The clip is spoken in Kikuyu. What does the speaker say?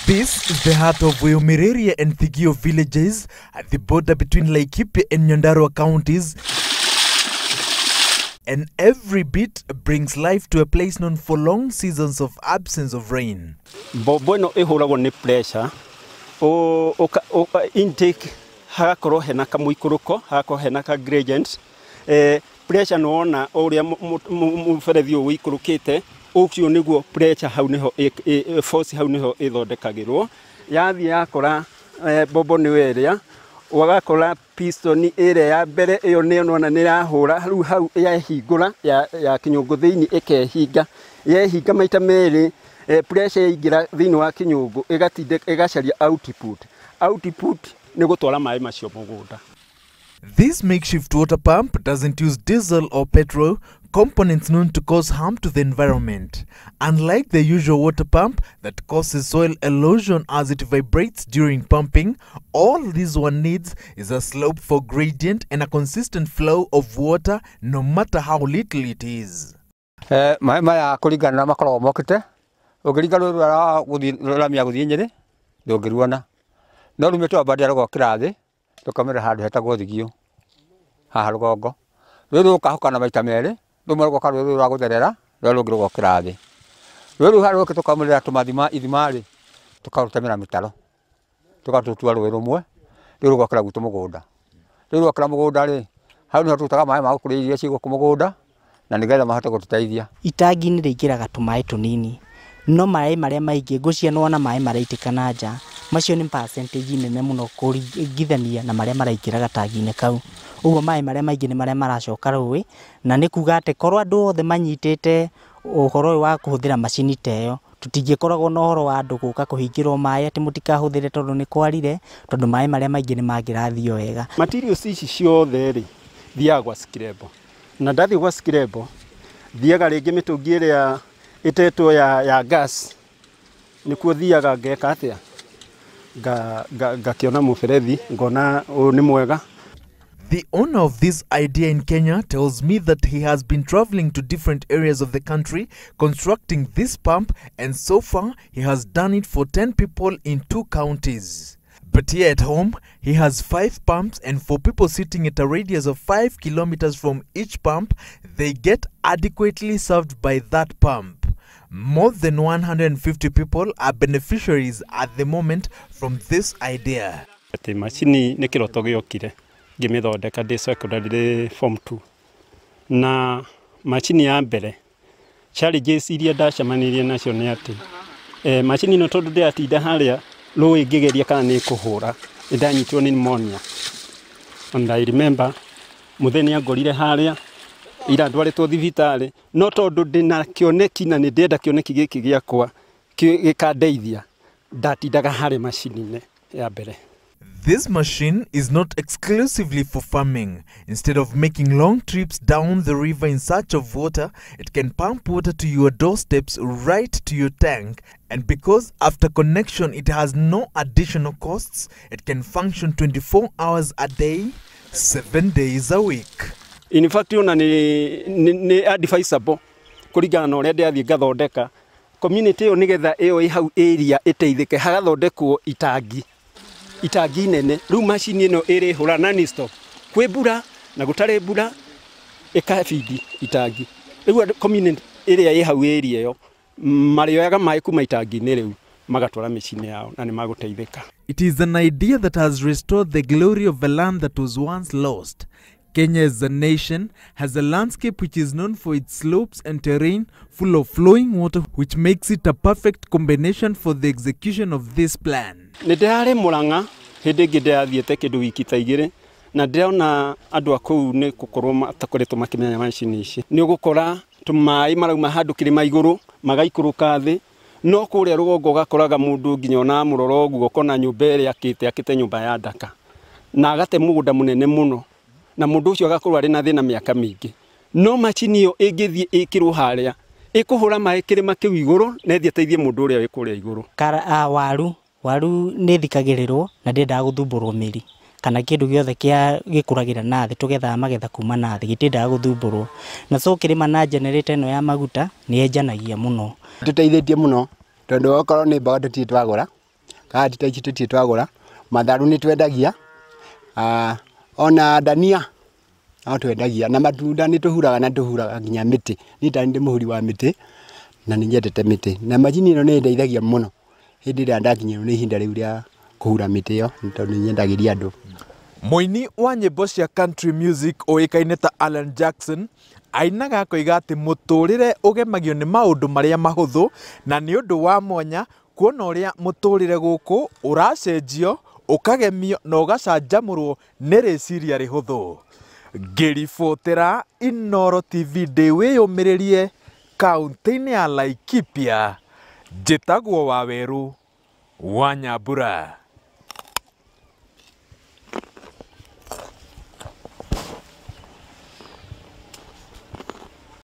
This is the heart of Weomireria and Thigio villages at the border between Laikipia and Nyandarua counties. And every bit brings life to a place known for long seasons of absence of rain. Mbombo ĩno ĩhũragwo nĩ pressure intake hagakorwo hena kamũikũrũko, hagakorwo hena ka gradient. Pressure nĩwona ũrĩa mũberethi ũyũ ũikũrũkĩte, ũcio nĩguo pressure hau nĩho force hau nĩho ĩthondekagĩrwo. Yathiĩ yakora mbombo nĩyo ĩrĩa ũgakora piston ĩrĩa ya mbere ĩyo nĩyo nĩwona nĩ ĩrahũra rĩu hau yehingũra ya kĩnyũngũ thĩinĩ ĩkehinga, yehinga maita merĩ, pressure yaingĩra thĩinĩ wa kĩnyũngũ ĩgatindĩka ĩgacaria output. Output nĩ gũtwara maĩ macio mũgũnda. This makeshift water pump doesn't use diesel or petrol, components known to cause harm to the environment. Unlike the usual water pump that causes soil erosion as it vibrates during pumping, all this one needs is a slope for gradient and a consistent flow of water, no matter how little it is. Maĩ maya kũringana na makoragwo mokĩte, ũngĩringa rũĩ rũrĩa rwa ramia gũthiĩ Nyĩrĩ ndũngĩruona, no rumĩte Wambandia rũgokĩra thĩ rũkaumĩra handũ hetagwo Thigio haha rũgongo. Rũĩ rũkahũkana maita merĩ, rũmwe rũgoka rũĩ rũrũ rwa gũtherera, rũrĩa rũngĩ rũgokĩra thĩ. Rũĩ rũu harĩa rũkĩte tũkaumĩrĩra tũmathima ithima-rĩ, tũkarũtemera mĩtaro, tũgatũtua rũĩ rũmwe, rĩu rũgokĩra gwitũ mũgũnda. Rĩu rwokĩra mũgũnda-rĩ, hau nĩho tũrutaga maĩ ma gũkũria irio ciĩ gũkũ mũgũnda, na nĩgetha mahote gũtũteithia. Itangi-inĩ rĩingĩraga tũmaĩ tũnini, no maĩ marĩa maingĩ ngũcia nĩwona maĩ maraitĩka na nja, macio nĩ percentage nene mũno kũringithania na marĩa maraingĩra gatangi-inĩ kau. Ũguo maĩ marĩa maingĩ nĩ marĩa maracoka rũĩ, na nĩ kuga atĩ korwo andũ othe manyitĩte ũhoro ũyũ wa kũhũthĩra macini ta ĩyo, tũtingĩkoragwo na ũhoro wa andũ gũka kũhingĩrwo maĩ atĩ mũtikahũthĩre tondũ nĩ kwarire, tondũ maĩ marĩa maingĩ nĩ mangĩrathiĩ o wega. Materials ici ciothe rĩ, thiaga gwa Skirebo, na ndathiĩ gwa Skirebo thiaga rĩngĩ mĩtũngi ĩrĩa ĩtetwo ya gas, nĩkuo thiaga ngeka atĩa, ngakĩona mũberethi ngona ũyũ nĩ mwega. The owner of this idea in Kenya tells me that he has been traveling to different areas of the country constructing this pump, and so far he has done it for 10 people in 2 counties. But here at home, he has 5 pumps, and for people sitting at a radius of 5 kilometers from each pump, they get adequately served by that pump. More than 150 people are beneficiaries at the moment from this idea. Atĩ macini nĩ kĩroto gĩokire ngĩmĩthondeka ndĩ secondary form 2, na macini ya mbere challenges iria ndacemanirie nacio nĩ atĩ macini ĩno tondũ ndĩratinda harĩa rũĩ ngĩgeria kana nĩ ĩkũhũra, nĩndanyitirwo nĩ pneumonia. And I remember mũthenya ngorire harĩa ira ndwarĩtwo thibitarĩ, no tondũ ndĩna kĩoneki na nĩ ndĩrenda kĩoneki gĩkĩ gĩakwa gĩkandeithia, ndatindaga harĩ macini-inĩ ya mbere. This machine is not exclusively for farming. Instead of making long trips down the river in search of water, it can pump water to your doorsteps, right to your tank. And because after connection it has no additional costs, it can function 24 hours a day, 7 days a week. In fact, ona nĩ advisable kũringana na ũrĩa ndĩrathiĩ ngathondeka community ĩyo, nĩgetha ĩyo ĩ hau area ĩteithĩke, hagathondekwo itangi nene. Rĩu macini ĩno ĩrĩhũra non-stop, kwĩ mbura na gũtarĩ mbura, ĩkabindi itangi. Rĩu community ĩrĩa ĩ hau area ĩyo marĩoyaga maĩ kuma itangi-inĩ rĩu magatwara mĩciĩ-inĩ yao na nĩ magũteithĩka. It is an idea that has restored the glory of a land that was once lost. Kenya as a nation has a landscape which is known for its slopes and terrain full of flowing water, which makes it a perfect combination for the execution of this plan. Nĩ ndĩrarĩ Mũrang'a hĩndĩ ĩngĩ ndĩrathiĩte kĩndũ wiki ta igĩrĩ, na ndĩrona andũ a kũu nĩ gũkorwo matakoretwo makĩmenya macini ici. Nĩ ũgũkora tũmaĩ marauma handũ kĩrĩma igũrũ magaikũrũka thĩ, no kũrĩa rũgongo ũgakoraga mũndũ nginya ona amũrora ũguo ũkona nyũmba ĩrĩa akĩte, akĩte nyũmba ya ndaka na agate mũgũnda mũnene mũno, na mũndũ ũcio agakorwo arĩ na thĩna mĩaka mĩingĩ. No macini ĩyo ĩngĩthiĩ ĩkĩrwo harĩa ĩkũhũra maĩ kĩrĩma kĩu igũrũ na ĩthiĩ ĩteithie mũndũ ũrĩa wĩ kũrĩa igũrũ. Waru nĩ ĩthikagĩrĩrwo na ndĩendaga gũthumbũrwo mĩri kana kĩndũ gĩothe kĩa gĩkũragĩra na thĩ, tũgethaga magetha kuma na thĩ, gĩtiendaga gũthumbũrwo. Na so ũkĩrĩma na generator ĩno ya maguta nĩ yenjanagia mũno. Tũteithĩtie mũno tondũ okorwo nĩ mboga tũtirĩ twagũra, Karati ta ici tũtirĩ twagũra, matharũ nĩ twendagia, ona ndania no twendagia, na matunda nĩ tũhuraga na tũhuraga nginya mĩtĩ. Niĩ ta ndĩ mũhuri wa mĩtĩ na nĩ nyendete mĩtĩ, na macini ĩno nĩ ĩndeithagia mũno hĩndĩ ĩrĩa ndakinyĩrwo nĩ ihinda rĩu rĩa kũhura mĩtĩ ĩyo, nĩ tondũ nĩ nyendagĩria andũ. Mũini wa nyĩmbo cia country music ũĩkaine ta Alan Jackson ainaga akoiga atĩ mũtũrĩre ũgemagio nĩ maũndũ marĩa mahũthũ, na nĩ ũndũ wa mwanya kuona ũrĩa mũtũrĩre gũkũ ũracenjio, ũkagemio na ũgacanjamũrwo nĩ rĩciria rĩhũthũ. Ngĩribotera Inooro TV ndĩ wĩyũmĩrĩrie kaũntĩ-inĩ ya Laikipia, njĩtagwo Wawerũ wa Nyambura.